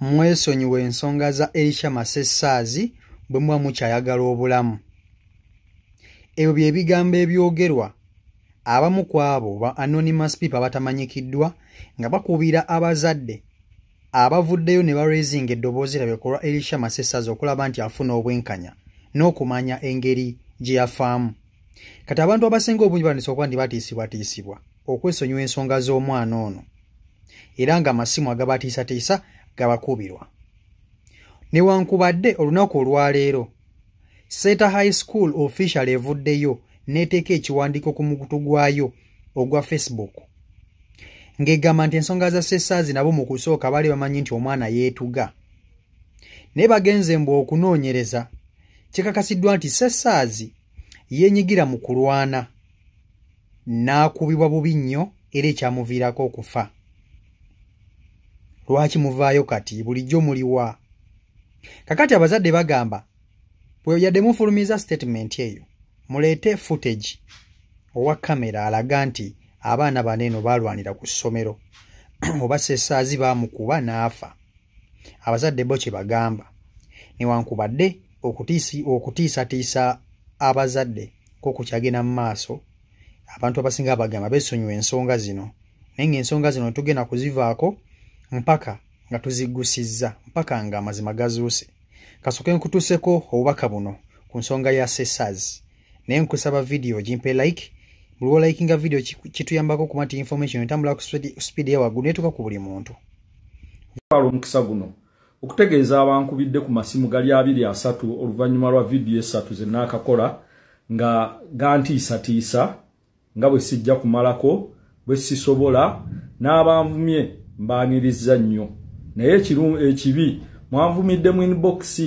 Mwesonyiwe ensonga za Elishama Ssessaazi bwe muba mukyayagala obulamu. Ebyo bye bigambo ebyogerwa abamu ku abo ba anonymous people abatamanyikiddwa nga bakubira abazadde abavuddeyo ne baraisinga eddoboozi lyabwe ku lwa Elishama Ssessaazi okulaba nti afuna obwenkanya n'okumanya engeri gye yafaamu. Kati abantu abasinga obungi batandise okuba nti batiisibwatiisibwa okwesonyiwa ensonga z'omwana ono, era ng'amasimu agabatiisatiisa gabakubirwa. Newankubadde olunaku olwaleero Seeta High School official evuddeyo n'eteeka ekiwandiiko ku mukutu gwayo ogwa Facebook ng'egamba nti ensonga za Ssessaazi nabo mu kusooka baali bamanyi nti omwana yeetuga, naye bagenze mbu okunoonyereza kikakasiddwa nti Ssessaazi yeenyigira mu kulwana n'akubibwa bubi nnyo era ekyamuviirako okufa. Lwaki muvaayo kati? Bulijjo muliwa? Kakati abazadde bagamba bwe yadde mufulumiza statement eyo, muleete footage owa kamera alaga nti abaana bano eno baalwanira ku ssomero oba Ssessaazi baamukuba n'afa. Abazadde bo kye bagamba, newankubadde okutiisatiisa abazadde ko kukyagenda mu maaso, abantu abasinga bagamba beesonyiwa ensonga zino, naye ng'ensonga zino tugenda kuzivaako mpaka nga tuzigusizza, mpaka nga amazima gazuuse. Kasooke nkutuuseko obubaka buno ku nsonga ya Ssessaazi, naye nkusaba vidiyo gimpe like. Buli lw'olikinga vidiyo kituyambako okuba nti information etambula ku speed ya waggulu netuuka ku buli muntu. Twala omukisa guno okutegeeza abankubidde ku masimu gali 23 oluvannyuma lwa vidiyo 3 ze naakakola nga gantiisatiisa nga bwe sijja kumalako, bwe sisobola, n'abanvumye mbaaniriza nnyo. Naye ekibi mwanvumidde mu inbox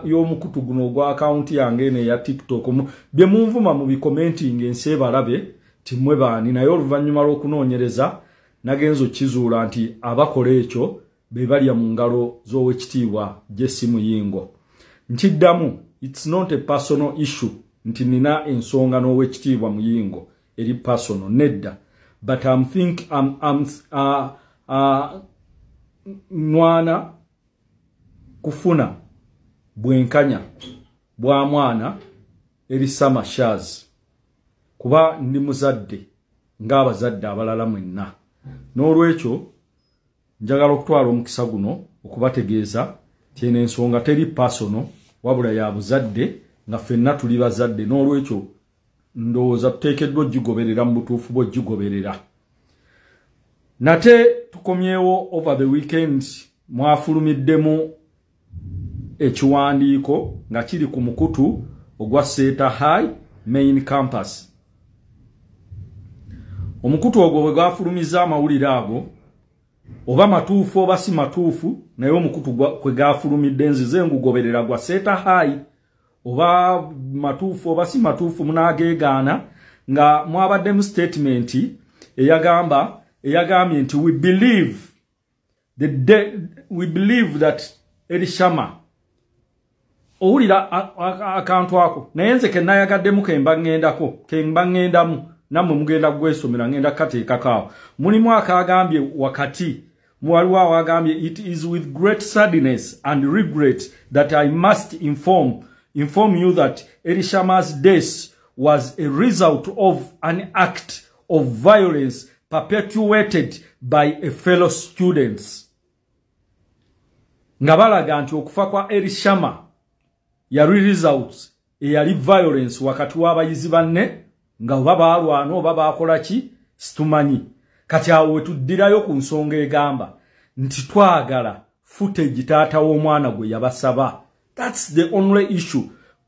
y'omukutu guno ogwa akawunti yange eno eya TikTok. Bye munvuma mu bikomenting ensi ebalabe timmwe baani, naye oluvannyuma lw'okunoonyereza nagenza okukizuula nti abakola ekyo be balya mu ngalo z'Owekitiibwa Jesse Muyingo. Nkiddamu, it's not a personal issue nti nina ensonga n'Owekitiibwa Muyingo eri personal, nedda, but I'm think I'm nwana kufuna bwenkanya bwa mwana Elishama Shaz, kuba ndi muzadde ng'abazadde abalala mwenna. N'olwekyo njagala okutwala omukisa guno okubategeeza nti eno ensonga teri personal, wabula ya buzadde, nga ffenna tuli bazadde. N'olwekyo ndowooza tuteekeddwa ogigoberera mu butuufu bw'ogigoberera. Nate tukomyewo, over the weekend mwafulumiddemu ekiwandiiko nga kiri ku mukutu ogwa Seeta High main campus. Omukutu ogwo bwe gwafulumiza amawulire ago, oba matuufu oba si matuufu, naye omukutu kwe gafulumidde nzize ngugoberera gwa Seeta High, oba matuufu oba si matuufu munaageegaana, nga mwabaddemu statement eyagambye nti we believe that Elishama. Owulira akantu ako, naye nze ke nayagaddemu kemba ŋŋendako, kemba ŋŋendamu, nammwe mugenda gwesomera, ŋŋenda kukateekako awo. Mulimu akagambye wakati, waliwo awagambye, "It is with great sadness and regret that I must inform you that Elishama's death was a result of an act of violence perpetuated by a fellow students," nga balaga nti okufa kwa Elishama yali results eyali violence wakati w'abayizi banne, nga oba baalwana oba baakola ki situmanyi. Kati awo wetuddirayo ku nsonga egamba nti twagala footage taata w'omwana gwe yabasaba. That's the only issue.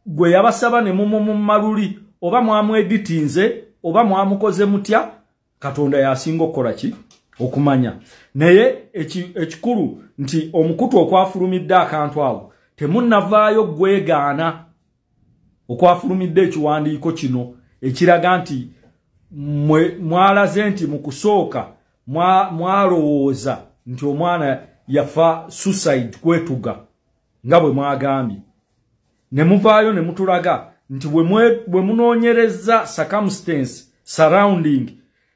Gwe yabasaba ne mumumumaluli, oba mwamweditinze oba mwamukoze mutya, Katonda yasinga okukola ki okumanya. Naye ekikulu nti omukutu okwafulumidde akantu awo temunnavaayo gwegaana, okwafulumidde ekiwandiiko kino ekiraga nti mwalaze nti mu kusooka mwalowooza nti omwana yafa suicide, kwetuga nga bwe mwagambye, ne muvaayo ne mutulaga nti bwe munoonyereza circumstance surrounding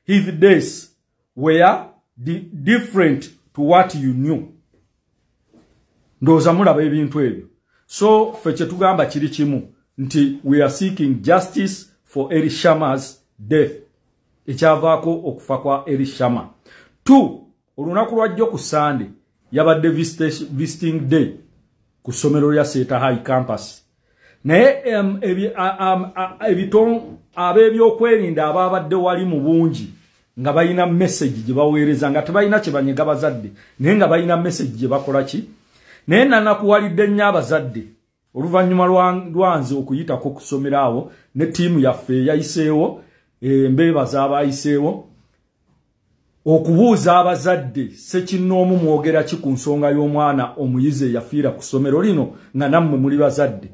his death were different to what you knew. Ndowooza mulaba ebintu ebyo. So ffe kye tugamba kiri kimu nti we are seeking justice for Elishama's death, ekyavaako okufa kwa Elishama. 2, olunaku lwajjo ku Sande yabadde visiting day ku ssomero lya Seeta High Campus. Naye ab'ebyokwerinda ababadde wali mu bungi nga balina message gye baweereza, nga tebalina kye banyega bazadde, naye nga balina message gye bakola ki. Naye nanakuwalidde nnyo abazadde oluvannyuma lwanze okuyitako ku ssomero awo ne ttiimu yaffe eyayiseewo, embeebaza abayiseewo, okubuuza abazadde ssekinnoomu mwogera ki ku nsonga y'omwana omuyizi eyafiira ku ssomero lino nga nammwe muli bazadde.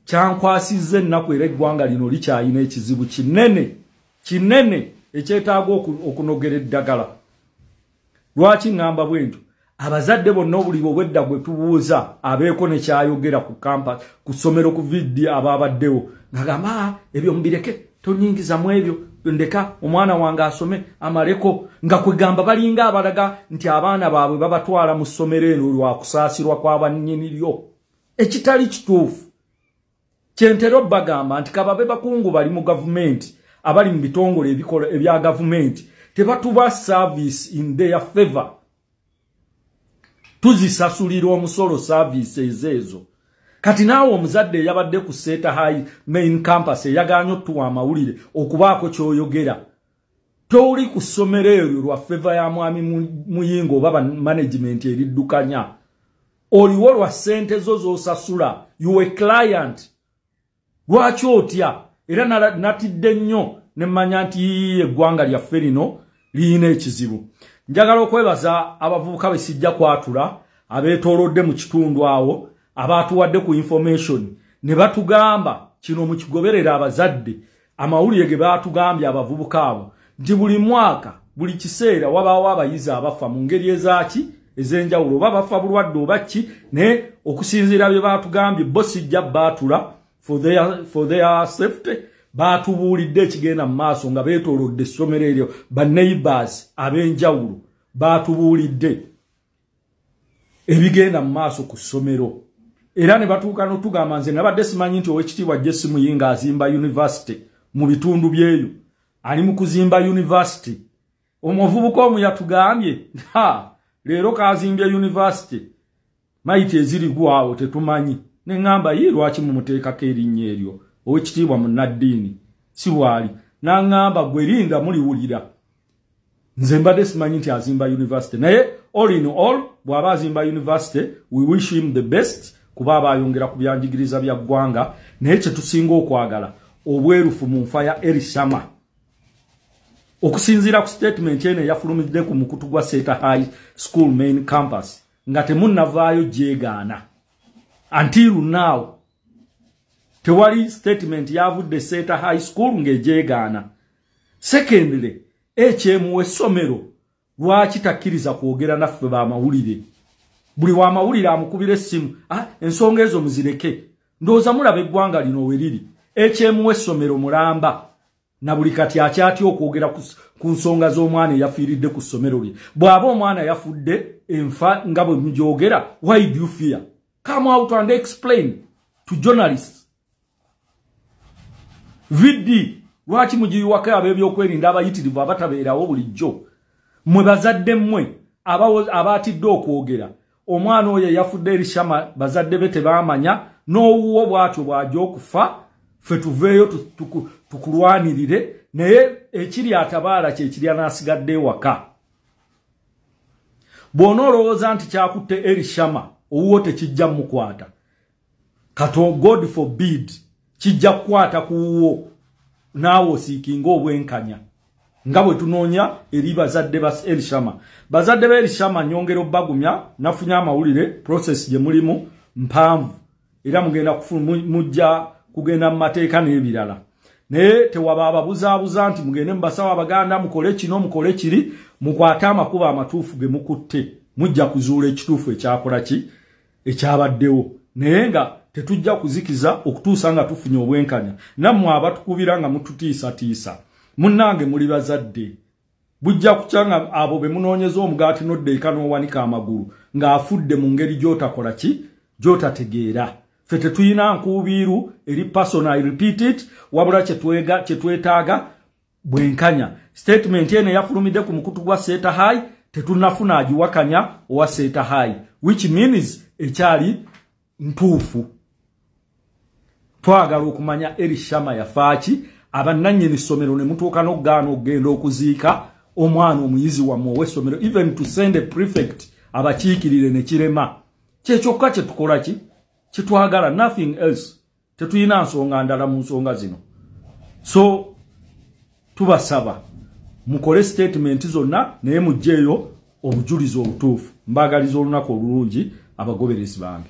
Kyankwasizza ennaku, era eggwanga lino likyalina ekizibu kinene kinene ekyetaaga okunogera eddagala. Lwaki ŋŋamba bwe ntyo? Abazadde bonna obuli obwedda gwe tubuuza abeeko ne kyayogera ku campus, ku ssomero, ku VD ababaddewo, ng'agamba ebyo mubireke, tonyingiza mu ebyo, ndeka omwana wange asome amaleko. Nga kwegamba balinga abalaga nti abaana baabwe babatwala mu ssomero eno lwa kusaasirwa kw'abannyini lyo, ekitali kituufu. Kyentera obbagamba nti kababe bakungu bali mu gavumenti, abali mu bitongole ebikola ebya gavumenti, tebatuba service in their favor. Tuzisasulira omusolo services ezo. Kati naawe omuzadde eyabadde ku Seeta High main campus eyagaanye otuwa amawulire okubaako ky'oyogera, toli ku ssomero eryo lwa favor ya mwami Muyingo oba management eriddukanya, oliwo lwa ssente zo z'osasula. You a client. Lwaki otya? Era natidde nnyo ne mmanya nti eggwanga lyaffe lino liyina ekizibu. Njagala okwebaza abavubuka be sijja kwatula abeetoolodde mu kitundu awo abaatuwadde ku information ne batugamba kino mukigoberera abazadde. Amawulire ge baatugambye abavubuka abo nti buli mwaka, buli kiseera wabaawo abayizi abafa mu ngeri ezaaki ez'enjawulo, oba bafa bulwadde oba ki, naye okusinziira bye baatugambye bo sijja baatula for their safety. Baatubuulidde ekigenda mu maaso nga beetoolodde essomero eryo. Ba neighbors ab'enjawulo baatubuulidde ebigenda mu maaso ku ssomero, era ne batuuka n'otugamba, nze nabadde simanyi nti Oweekitiibwa Jesse Muyingo azimba university mu bitundu byeyo, ali mu kuzimba university. Omuvubuka omu yatugambye ha leero kazimbye university mayiti ezirigwawo tetumanyi. Ne ŋŋamba, ye lwaki mumuteekako erinnya eryo, Owekitiibwa munnaddiini si bw'ali? N'aŋŋamba, gwe linda muliwulira. Nze mbadde simanyi nti azimba university, naye all in all, bw'aba azimba university, we wish him the best, kuba aba ayongera ku byanjigiriza bya ggwanga. Naye kye tusinga okwagala obwerufu mu nfa ya Erishama, okusinziira ku statement eno eyafulumidde ku mukutu gwa Seeta High School main campus, nga temunnavaayo gyegaana. Until now tewali statement yavudde Seeta High School ng'egyegaana. Secondly, HM w'essomero lwaki takkiriza kwogera naffe bamawulire? Buli wamawulire amukubira essimu, ah, ensonga ezo muzireke. Ndowooza mulaba eggwanga lino we riri. HM w'essomero mulamba na buli kati akyatya okwogera ku nsonga z'omwana eyafiiridde ku ssomero lye. Bw'aba omwana yafudde enfa nga bwe mugyogera, why do you fear? Come out and explain to journalists. VD lwaki mugiyiwako ab'ebyokwerinda abayitirivu abatabeerawo bulijjo? Mmwe bazadde, mmwe abaatidde okwogera, omwana oyo eyafudde Erishama bazadde be tebaamanya, n'owuwo bw'atyo bw'ajja okufa, ffe tuveeyo tukulwanirire. Naye ekiri atabaala kyekirya n'asigadde ewaka. Bw'onoolowooza nti kyakutte Erishama owuwo tekijja mukwata, kato God forbid kijja kukwata ku wuwo, naawe osiikinga obwenkanya nga bwe tunoonya eri bazadde ba Erishama. Bazadde ba Erishama, nyongera obbagumya, nafunye amawulire process gye mulimu mpanvu, era mugenda mujja kugenda mu mateeka n'ebirala, naye tewaba ababuzaabuza nti mugende mu basawo Abaganda mukole kino, mukole kiri. Mukwate amakubo amatuufu ge mukutte, mujja kuzuula ekituufu ekyakola ki ekyabaddewo. Naye nga tetujja kuzikiza okutuusa nga tufunye obwenkanya. Nammwe abatukubira nga mututiisatiisa, munnange muli bazadde, bujja kukya nga abo be munoonyeza omugaati n'odda eka n'owanika amagulu ng'afudde mu ngeri gy'otakola ki. Gy'otategeera. Ffe tetulina nkuubiiru eri personal, I repeat it, wabula kyetwetaaga bwenkanya. Statement eno yafulumidde ku mukutu gwa Seeta High, tetunnafuna agiwakanya owa Seeta High, which means ekyali ntuufu. Twagala okumanya Erishama yafaaki, abannannyini ssomero ne mutuuka n'okugaana okugenda okuziika omwana omuyizi wammwe ow'essomero, even to send a prefect abakiikirire ne kirema. Kyekyokka kyetukola ki kyetwagala, nothing else. Tetulina nsonga ndala mu nsonga zino. So tubasaba mukole statement zonna, naye mugjeeyo obujulizi obutuufu. Mbaagaliza olunaku olulungi, abagoberezi bange.